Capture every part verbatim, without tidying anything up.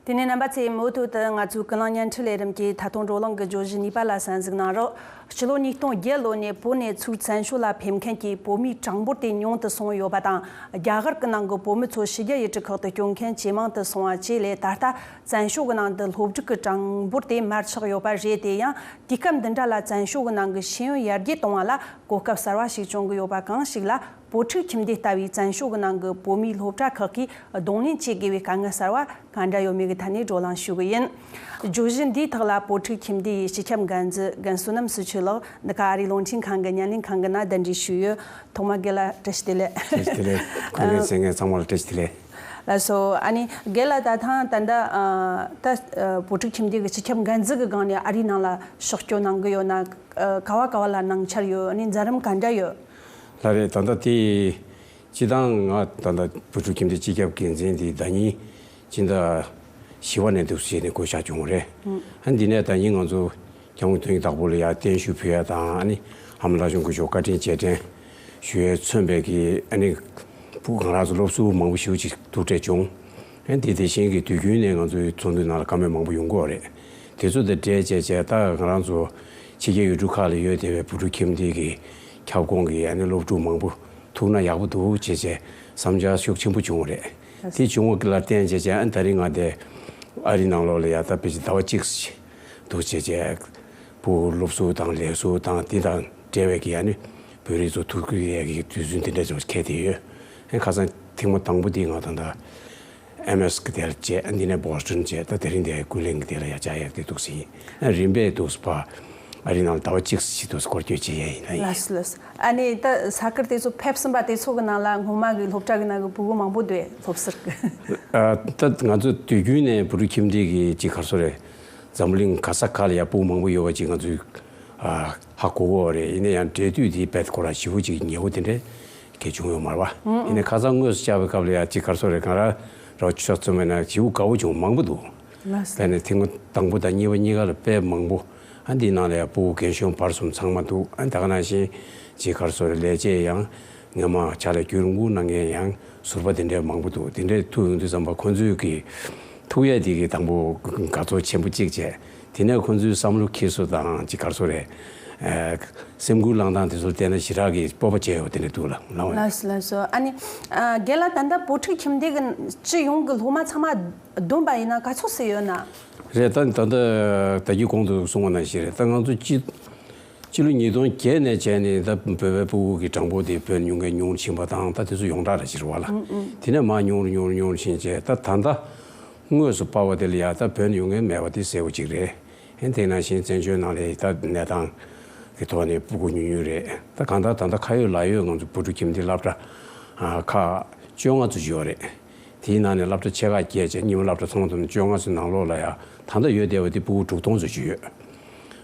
དེ་ནས་རྣམ་པ་ཚོས་མུ་མཐུད་དུ་ང་ཚོའི་ཀུན་གླེང་བརྙན་འཕྲིན་ལས་རིམ་གྱི་ཐད་གཏོང་བགྲོ་གླེང་གི་བརྗོད་གཞི་གཉིས་པ་ལ་གསན་གཟིགས་གནང་རོགས། ཕྱི་ལོ་ཉིས་སྟོང་བརྒྱད་ལོ་ནས་བོད་ནས་ཚུར་བཙན་བྱོལ་ལ་ཕེབས་མཁན་གྱི་བོད་མིའི་གྲངས་འབོར་དེ་ཉུང་དུ་སོང་ཡོད་པ་དང་། རྒྱ་གར་གྱི་ནང་གི་བོད་མི་ཚོ་ཕྱི་རྒྱལ་ཡུལ་གྲུ་ཁག་ཏུ་སྐྱོད་མཁན་ཇེ་མང་དུ་སོང་བ་བཅས་ལས། ད་ལྟ་བཙན་བྱོལ་གྱི་ནང་དུ་སློབ་ཕྲུག་གི་གྲངས་འབོར་དེ་མར་ཆག་ཡོད་པ་རེད། དེ་ཡང་དུས་སྐབས་འདི་འདྲ་ལ་བཙན་བྱོལ་གྱི་ནང་གི་ཤེས་ཡོན་ཡར་རྒྱས་གཏོང་བ་ལ་གོ་སྐབས་གསར་བ་ཞིག་བྱུང་གི་ཡོད་པ། གང་ཞིག་ལ་བོད་ཕྲུག་ཁྱིམ་སྡེ་ལྟ་བུའི་བཙན་བྱོལ་གྱི་ནང་གི་བོད་མིའི་སློབ་གྲྭ་ཁག་གིས་གདོང་ལེན་བྱེད་དགོས་པའི་དཀའ་ངལ་གསར་བ་གང་འདྲ་ཡོད་མེད་ཀྱི་ཐད་ནས་བགྲོ་གླེང་ཞུ་གི་ཡིན། བརྗོད་གཞི་འདིའི་ཐོག་ལ་བོད་ཕྲུག་ཁྱིམ་སྡེ་ཡི་སྤྱི་ཁྱབ་འགན་འཛིན་རྒན་བསོད་ནམས་བསོད་ཆེན་ལགས་འདི་ག་ཨ་རིའི་རླུང་འཕྲིན་ཁང་གི་བརྙན་ལེན་ཁང་གི་ནང་གདན་འདྲེན་ཞུས་ཡོད། ཐོག་མར་རྒན་ལགས་བཀྲ་ཤིས་བདེ་ལེགས། བཀྲ་ཤིས་བདེ་ལེགས། ཁོང་གི་གསན་མཁན་ཚང་མ་ལ་བཀྲ་ཤིས་བདེ་ལེགས། ལགས་སོ། ཨ་ནི་རྒན་ལགས་ད་ཐེངས་ད་ལྟ་ཨ་ད་ཨ་བོད་ཕྲུག་ཁྱིམ་སྡེ་གི་སྤྱི་ཁྱབ་འགན་འཛིན་གྱི་སྒང་ནས་ཨ་རིའི་ནང་ལ་ཕྱག་སྐྱོད་གནང་གི་ཡོད་ན། ཨ་ག་བ་ག་བ་ལ་གནང་འཆར་ཡོད། ཨ་ནི་མཛད་རིམ་ག་འདྲ་ཡོད། ལགས་རེད། ད་ལྟ་དེ་སྤྱི་བཏང་ང་ད་ལྟ་བོད་ཕྲུག་ཁྱིམ་སྡེ་སྤྱི་ཁྱབ་འགན་འཛིན་དེ་ཟླ་ཉིན་སྤྱི་ཟླ་བཞི་པ་ནས་འདུག་བྱས་ནས་བསྐོ་བཞག་བྱུང་བ་རེད། ཨ་འདི་ནས་ཟླ་ཉིན་ང་ཚོ་སྐྱབས་མགོན་ཐོན་མིའི་བདག་པོ་ལ་ཡར་བརྟན་བཞུགས་ཕུལ་ཡ་དང་། ཨ་ནི་ཨ་མ་ལགས་བྱུང་སྐུ་ཞབས་བཀའ་དྲིན་རྗེས་དྲན་ཞུ་ཡས་མཚོན་པའི་གི་ཨ་ནི་བུ་ང་རང་ཚོ་སློབ་ཟུར་མང་པོ་ཞེ་པོ་ཅིག་ཐུག་འཕྲད་བྱུང་། ཨ་དེ་དེ་བཞིན་གྱི་དུས་རྒྱུན་ནས་ང་ཚོའི་ཚོགས་འདུའི་ནང་ལ་བཀའ་མོལ་མང་པོ་ཡོང་གི་ཡོད་རེད། དེ་ཚོ་དང་འབྲེལ་བྱས་བྱས་ད་ང་རང་ཚོ་ཕྱི་རྒྱལ་ཡུལ་གྲུ་ཁག་ལ་ཡོད་བསྡད་པའི་བོད་ཕྲུག་ཁྱིམ་སྡེ་གི་ཁྱབ་ཁོངས་ཀྱི་ཨ་ནི་སློབ་ཕྲུག་མང་པོ་ཐུག་ན་ཡག་པོ་འདུག་བྱས་བྱས་བསམ་འཆར་ཤུགས་ཆེན་པོ་བྱུང་བ་རེད། དེ་བྱུང་བ་ལ་བརྟེན་བྱས་བྱས་ཨ་ནི་ད་རིང་ང་དེ་ཨ་རི་ནང་ལོགས་ལ་ཡ་ད་ཕལ་ཆེར་ཟླ་བ་གཅིག་འདུག་བྱས་བྱས་བུ་སློབ་ཟུར་དང་ལས་ཟུར་དང་དེ་དང་འབྲེལ་བའི་གི་ཨ་ནི་བོད་རིགས་ཚོ་ཐུག་གི་ཡས་ཀྱི་དུས་ཚོད་འདི་འདྲ་ཚོ་འཁེལ་བསྡད་ཡོད། ཨ་ཁ་སང་ཐེངས་མ་དང་པོ་དེ་ང་ད་ལྟ་ཨེམ་ཨེས་གི་དེ་ལ་བྱས། ཨ་འདི་ནས་བོ་སི་ཊོན་བྱས། ད་དེ་རིང་དེ་ཀུན་གླེང་གི་དེ་ལ་ཡ་བཅར་ཡག་དེ་འདུག་ཟིན། ཨ་རིམ་པས་འདུག་སྤ་ཨ་རི་ནང་ཟླ་བ་གཅིག་ཙམ་ཞིག་འདུག་སྐོར་སྐྱོད་བྱེད་ཡས་ཡིན་ན་ཡིན། ལགས་སོ་ལགས་སོ། ཨ་ནི་ད་ས་ཁུལ་དེ་ཚོ་ཕེབས་ཟིན་པ་དེ་ཚོ་གི་ནང་ལ་སྔོན་མ་གི་སློབ་གྲྭ་གི་ནང་གི་ཕྲུ་གུ་མང་པོ་འདུག་སློབ་ཟུར་གི། ཨ་ད་ང་ཚོ་དུས་རྒྱུན་ནས་བོད་ཕྲུག་ཁྱིམ་སྡེ་གི་ཅིག་ག་རེ་ཟེར་རེད། འཛམ་བུ་གླིང་ག་ས་ག་ལ་ཡ་ཕྲུ་གུ་མང་པོ་ཡོད་པ་ཅིག་ང་ཚོས་ཨ་ཧ་གོ་གི་ཡོད་རེད། ཡིན་ན་ཡང་འབྲེལ་མཐུད་དེ་རྦད་ཁོ་རང་ཞེ་པོ་ཅིག་ཉེ་པོ་དེ་འདྲ་གལ་བྱུང་ཡོད་མ་རེད་པ། ཡིན་ནའི་ཁ་སང་དངོས་སུ་བཅར་བའི་སྐབས་ལ་ཡ་ཅིག་ག་རེ་ཟེར་རེད། ང་རང་རོགས་ཕྱོགས་བཙུན་མའི་ནང་ཞེ་པོ་དགའ་པོ་བྱུང་མང་པོ་འདུག་ལགས་སོ། དེ་ནས་ཐེངས་མ་དང་པོ་དང་གཉིས་པ་གཉིས་ཀ་ལ་དཔེ་མང་པོ། ཨ་འདིའི་ནང་ལ་ཡ་ཕྲུ་གུ་རྒན་གཞོན་བར་གསུམ་ཚང་མ་འདུག་ཨ་ད་ག་ནང་བཞིན་ཅིག་ག་རེ་ཟེར་རེད། ལས་བྱེད་ཡང་སྔོན་མ་ཕྱག་ལས་བསྐྱོན་དགོས་གནང་མཁན་ཡང་ཟུར་པ་དེ་འདྲ་མང་པོ་འདུག་དེ་འདྲ་ཐུག་ཡོང་དུས་ཙམ་པ་ཁོང་ཚོས་ཀྱི་ཐུག་ཡས་དེ་གི་དང་པོ་དགའ་ཚོར་ཆེན་པོ་གཅིག་བྱས། དེ་ནས་ཁོང་ཚོའི་བསམ་བློ་འཁྱེར་སོ་དང་ཅིག་ག་རེ་ཟེར་རེད། ཨ་སེམས་ཁུར་བསླང་སྟངས་དེ་ཚོར་བལྟས་ན་ཞེ་དྲག་གི་སྤོབས་པ་བྱས་ཡོད་དེ་འདྲ་འདུག་ལ་ལང་བས། ལགས་སོ་ལགས་སོ། ཨ་ནི་ཨ་རྒན་ལགས་ད་ལྟ་བོད་ཕྲུག་ཁྱིམ་སྡེ་གི་སྤྱི་ཡོངས་ཀྱི་སློབ་མ་ཚང་མ་བསྡོམས་པ་ཡིན་ན་ག་ཚོད་ཙམ་ཡོད་ན། རེད། ད་ད་ལྟ་ད་གིན་གོང་དུ་གསུངས་པ་ནང་བཞིན་རེད། ད་ང་ཚོ་སྤྱི་སྤྱི་ལོ་ཉིས་སྟོང་བརྒྱད་ནས་བྱས་ནས་ད་བོད་པའི་ཕྲུ་གུ་གི་གྲངས་འབོར་དེ་བོད་ཉུང་མཁན་ཉུང་རུ་ཕྱིན་པ་དང་། ད་དེ་ཚོ་ཡོངས་གྲགས་རེད་ཕྱིར་བ་ལ། དེ་ནས་མར་ཉུང་རུ་ཉུང་རུ་ཉུང་རུ་ཕྱིན་བྱས་ད་ད་ལྟ་དངོས་སུ་སྤར་བ་དེ་ལ་ཡ་ད་བོད་ཉུང་མཁན་མེད་པ་དེ་གསལ་པོ་གཅིག་རེད། ཨེ་དེ་ནང་བཞིན་བཙན་བྱོལ་ནང་ལ་ད་གནས་སྟངས་ཀྱི་ཐོག་ནས་ཕྲུ་གུ་ཉུང་ཉུང་རེད། ད་གང་ལྟར་ད་ལྟ་ཁ་ཡོད་ལག་ཡོད་ང་ཚོ་བོད་ཕྲུག་ཁྱིམ་སྡེ་སློབ་གྲྭ་ཨ་ཁག་བཅོ་ལྔ་ཙམ་ཡོད་རེད། དེའི་ནང་ནས་སློབ་གྲྭ་ཆེ་ཁག་བརྒྱད་བྱས་རྙིང་མ་སློབ་གྲྭ་ཚང་བསྡོམས་ནས་བཅོ་ལྔ་ཙམ་ནང་ལོགས་ལ་ཡ་ད་ལྟ་ཡོད་བསྡད་པ་དེ་ཕྲུ་གུ་དྲུག་སྟོང་ཙམ་ཅིག་ཡོད།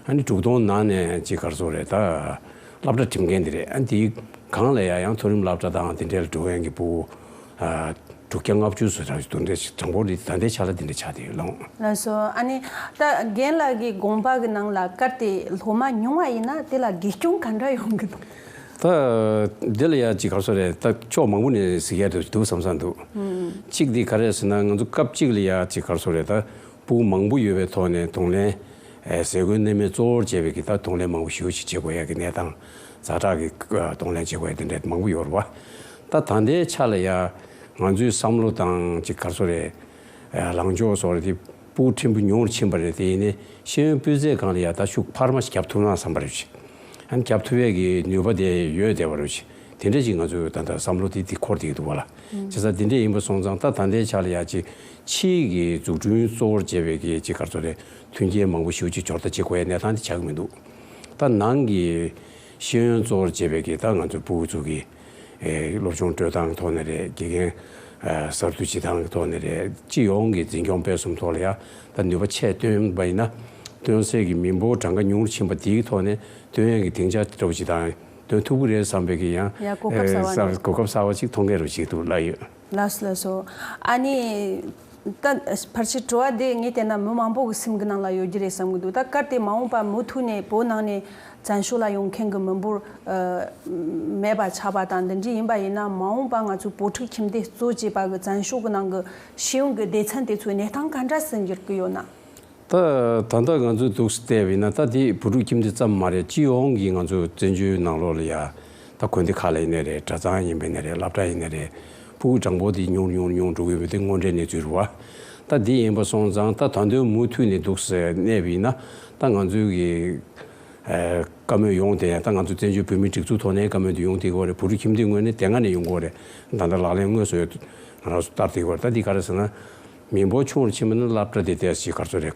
ཨ་ནི་དྲུག་སྟོང་ནང་ནས་ཅིག་ག་རེ་ཟེར་རེད། ད་སློབ་གྲྭ་ཁྲིམས་འགན་དེ་རེད། ཨ་ནི་དེའི་སྒང་ལ་ཡ་ཡང་མཐོ་རིམ་སློབ་གྲྭ་དང་དེ་འདྲའི་ལ་འགྲོ་མཁན་གྱི་ཕྲུ་གུ་ཨ་དྲུག་བརྒྱ་ལྔ་བཅུ་ཙམ་རེད། དེ་འདྲའི་གྲངས་འབོར་དེ་ད་ལྟའི་ཆ་ལ་དེ་འདྲ་ཆགས་བསྡད་ཡོད་ལགས། ལགས་སོ། ཨ་ནི་ད་རྒན་ལགས་ཀྱི་དགོངས་པ་གི་ནང་ལ་གལ་ཏེ་སློབ་མ་ཉུང་བ་ཡིན་ན་དེ་ལ་དགེ་སྐྱོན་ག་འདྲ་ཡོང་གི་འདུག་ད་འདི་ལ་ཡ་ཅིག་ག་རེ་ཟེར་རེད། ད་ཕྱོགས་མང་པོ་ནས་གཟིགས་ཡ་འདུག་འདུག་བསམ་བསམ་འདུག་གཅིག་འདི་ག་རེ་ཟེར་ན་ང་ཚོ་སྐབས་གཅིག་ལ་ཡ་ཅིག་ག་རེ་ཟེར་རེད། ད་ཕྲུ་གུ་མང་པོ་ཡོད་པའི་ཐོག་ནས་གདོང་ལེན་ཨེ་ཟས་གོས་གནས་མལ་གཙོ་བོར་བྱས་པའི་གི་ད་གདོང་ལེན་མང་པོ་ཞེ་པོ་ཅིག་བྱེད་དགོས་ཡ་གི་གནས་སྟངས། ཛ་དྲག་གི་ཨ་གདོང་ལེན་བྱེད་དགོས་ཡ་དེ་འདྲ་མང་པོ་ཡོད་རེད་བ། ད་ད་ལྟའི་ཆ་ལ་ཡ་ང་ཚོའི་བསམ་བློ་དང་ཅིག་ག་རེ་ཟེར་རེད། ཨ་ལངས་ཕྱོགས་སོགས་རེད། དེ་ཕྲུ་གུ་ཕྲན་བུ་ཉུང་རུ་ཕྱིན་པ་རེད། དེ་ཡིན་ནའི་ཤེས་ཡོན་སྤུས་ཚད་སྒང་ལ་ཡ་ད་ཤུགས་འཕར་མ་ཞིག་རྒྱབ་ཐུབ་ན་བསམ་པ་རེད། ཨ་ནི་རྒྱབ་ཐུབ་ཡས་ཀྱི་ནུས་པ་དེ་ཡོད་བསྡད་པ་རེད། དེ་འདྲ་ཅིག་ང་ཚོས་ད་ལྟ་བསམ་བློ་དེ་དེ་འཁོར་བསྡད་ཀྱི་འདུག་བ་ལ། བྱས་ཙང་དེ་འདྲ་ཡིན་པ་སོང་ཙང་ད་ད་ལྟའི་ཆ་ལ་ཡ་ཅིག་ཕྱིའི་གི་འཛུགས་སྐྲུན་གཙོ་བོར་བྱས་པའི་གི་ཅིག་ག་རེ་ཟེར་རེད། མཐུན་རྐྱེན་མང་པོ་ཞེ་པོ་ཅིག་འབྱོར་ཐབས་བྱེད་དགོས་ཡ་གནས་སྟངས་དེ་ཆགས་ཀྱི་མི་འདུག་ད་ནང་གི་ཤེས་ཡོན་གཙོ་བོར་བྱས་པའི་གི་ད་ང་ཚོ་ཕྲུ་གུ་ཚོ་གི་ཨེ་སློབ་སྦྱོང་སྤྲོད་སྟངས་ཐོག་ནས་རེད། དགེ་རྒན་ཨ་གསར་གཏོད་བྱེད་སྟངས་ཐོག་ནས་རེད། སྤྱི་ཡོངས་ཀྱི་འཛིན་སྐྱོང་སྤེལ་གསུམ་ཐོག་ལ་ཡ་ད་ནུས་པ་ཆེ་བཏོན་པ་ཡིན་ན། བཏོན་སའི་གི་མི་འབོར་གྲངས་ཀ་ཉུང་རུ་ཕྱིན་པ་དེའི་ཐོག་ནས་བཏོན་ཡས་ཀྱི་སྡིངས་ཆ་འདྲ་བོ་ཞིག་དང་། བཏོན་ཐུབ་ཀྱི་རེད་བསམ་པའི་གི་ཡང་ཡ་གོ་སྐབས་གསར་བ་ཨེ་གོ་སྐབས་གསར་བ་ཅིག་མཐོང་མཁན་རུ་ཞིག་འདུག་ལབ་ཡོད། ལགས་སོ་ལགས་སོ། ཨ་ནི་ ད་ཕལ་ཆེར་དྲི་བ་དེ་ངས་བལྟས་ན་མི་མང་པོ་གི་སེམས་ཀྱི་ནང་ལ་ཡོད་རྒྱུ་རེད་བསམ་གྱི་འདུག་ད་གལ་ཏེ་མ་འོངས་པ་མུ་མཐུད་ནས་བོད་ནང་ནས་བཙན་བྱོལ་ལ་ཡོང་མཁན་གྱི་མི་འབོར་ཨ་མེད་པ་ཆགས་པ་དང་འདི་འདྲ་ཡིན་པ་ཡིན་ན། མ་འོངས་པ་ང་ཚོའི་བོད་ཕྲུག་ཁྱིམ་སྡེ་གཙོ་བྱས་པ་གི་བཙན་བྱོལ་གྱི་ནང་གི་ཤེས་ཡོན་གྱི་སྡེ་ཚན་དེ་ཚོའི་གནས་སྟངས་ག་འདྲ་སེ་འགྱུར་གྱི་ཡོད་ན། ད་ད་ལྟ་ང་ཚོས་འདུག་སེ་བལྟས་པ་ཡིན་ན། ད་དེ་བོད་ཕྲུག་ཁྱིམ་སྡེ་ཙམ་མ་རེད། སྤྱི་ཡོངས་ཀྱི་ང་ཚོ་བཙན་བྱོལ་ནང་ལོགས་ལ་ཡ། ད་དགོན་སྡེ་ཁག་ལ་ཡིན་ནའི་རེད། གྲྭ་ཚང་ཡིན་པ་ཡིན་ནའི་རེད། སློབ་གྲྭ་ཡིན་ནའི་རེད། ཕྲུ་གུ་གྲངས་འབོར་དེ་ཉུང་རུ་ཉུང་རུ་ཉུང་རུ་འགྲོ་གི་ཡོད་པ་དེ་དངོས་འབྲེལ་གནས་ཚུལ་རེད་བ། ད་དེ་ཡིན་པ་སོང་ཙང་ད་ད་དུང་མུ་མཐུད་ནས་འདུག་སེ་གནས་པ་ཡིན་ན། ད་ང་ཚོའི་གི་ཨ་བཀའ་མོལ་ཡོང་དེ་ཡང་ད་ང་ཚོ་བཙན་བྱོལ་བོད་མིའི་སྒྲིག་འཛུགས་ཐོག་ནས་བཀའ་མོལ་དེ་ཡོང་དེ་གོ་རེད། བོད་ཕྲུག་ཁྱིམ་སྡེའི་ངོས་ནས་དེ་སྔ་ནས་ཡོང་གོ་རེད། ད་ལྟ་ལག་ལེན་དངོས་སུ་ཡོད་ང་རང་ཚོ་བསྟར་དེ་གོ་རེད། ད་འདི་ག་རེ་ཟེར་ན། མི་འབོར་ཆུང་རུ་ཕྱིན་པ་ན་སློབ་གྲྭ་དེ་ཏོག་ཙམ་ག་རེ་ཟེར་རེད།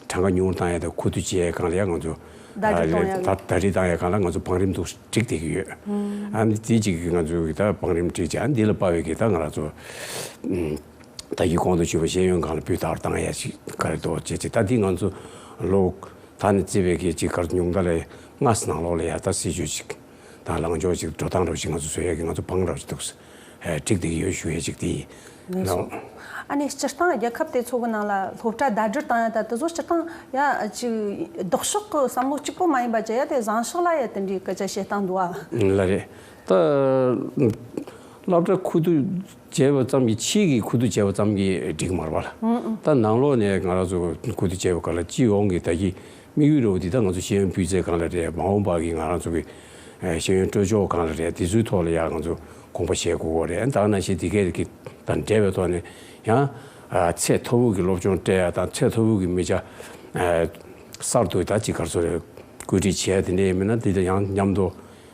གྲངས་ཀ་ཉུང་རུ་བཏང་ཡ་དང་ཁུ་བསྡུ་བྱེད་ཡ་སྒང་ལ་ཡ་ང་ཚོ་ཟླ་སྒྲིལ་གཏོང་ཡ་ཟླ་སྒྲིལ་བཏང་ཡ་སྒང་ལ་ང་ཚོ་བང་རིམ་དུ་སྒྲིག་བསྡད་ཀྱི་ཡོད། ཨ་ནི་དེ་གཅིག་གི་ང་ཚོ་གི་ད་བང་རིམ་སྒྲིག་བྱས། ཨ་ནི་འདི་ལ་དཔག་པའི་གི་ད་ང་རང་ཚོ་ད་ཡིག་གོང་དུ་ཞུས་པ་ཤེས་ཡོན་སྒང་ལ་སྤུས་དག་བཏང་ཡ་ཞིག་ག་རེ་འདུག་བྱས་ཅིག་ད་འདི་ང་ཚོ་ལོ་ད་ནི་བརྩིས་པའི་གི་ཅིག་གར་ཉུང་མཐའ་ལ་ལྔ་ཙམ་ནང་ལོགས་ལ་ཡ་ད་སྲིད་ཇུས་ཅིག་དང་ལངས་ཕྱོགས་ཅིག་འགྲོ་སྟངས་འདྲ་ཞིག་ང་ཚོ་བཟོ་ཡ་གི་ང་ཚོ་བང་རབ་ཅིག་འདུག་སྒྲིག་བསྡད་ཀྱི་ཡོད་ཞུ་ཡ་ཅིག་དེ་ཡིན། ཨ་ནི་སྤྱིར་བཏང་རྒྱལ་ཁབ་དེ་ཚོ་གི་ནང་ལ་སློབ་གྲྭ་ཟླ་སྒྲིལ་བཏང་ཡ་ད་དེ་ཚོ་སྤྱིར་བཏང་ཡ་ཅིག་ལྡོག་ཕྱོགས་ཀྱི་བསམ་བློ་གཅིག་པོ་མ་ཡིན་པ་བྱས་ཡ་དེ་བཟང་ཕྱོགས་ལ་ཡ་དེ་འདྲའི་སྐད་ཆ་བཤད་སྟངས་འདུག་ཨ། ལ་རེད། ད་སློབ་གྲྭ་ཁུ་བསྡུ་བྱས་པ་ཙམ་གྱིས། ཕྱིའི་གི་ཁུ་བསྡུ་བྱས་པ་ཙམ་གྱིས་འགྲིག་མ་རེད་པ་ལ། ད་ནང་ལོགས་ནས་ང་རང་ཚོ་ཁུ་བསྡུ་བྱས་པ་ག་ལ་སྤྱི་ཡོངས་ཀྱི་ད་གི་དམིགས་ཡུལ་རེད་བ། འདི་ད་ང་ཚོ་ཤེས་ཡོན་སྤུས་ཚད་སྒང་ལ་རེད། མ་འོངས་པ་གི་ང་རང་ཚོ་གི་ཨ་ཤེས་ཡོན་སྤྲོད་ཕྱོགས་སྒང་ལ་རེད། དེ་ཚོའི་ཐོག་ལ་ཡ་ང་ཚོ་དགོངས་པ་བཞེས་དགོས་ཀྱི་རེད། ད་ག་ནང་བཞིན་དེ་གའི་གི་དང་འབྲེལ་བའི་ཐོག་ནས་ཡང་ཨ་ཚད་མཐོ་པོ་གི་སློབ་སྦྱོང་སྤྲད་ཡ་དང་། ཚད་མཐོ་པོ་གི་མི་སྐྱ་ཨ་གསར་དུ་ད་ཅིག་ག་རེ་ཟེར་རེད། བཀོད་སྒྲིག་བྱས་དེ་འདྲ་ཡིན་མིན་ན། དེ་དང་ཡང་མཉམ་དུ་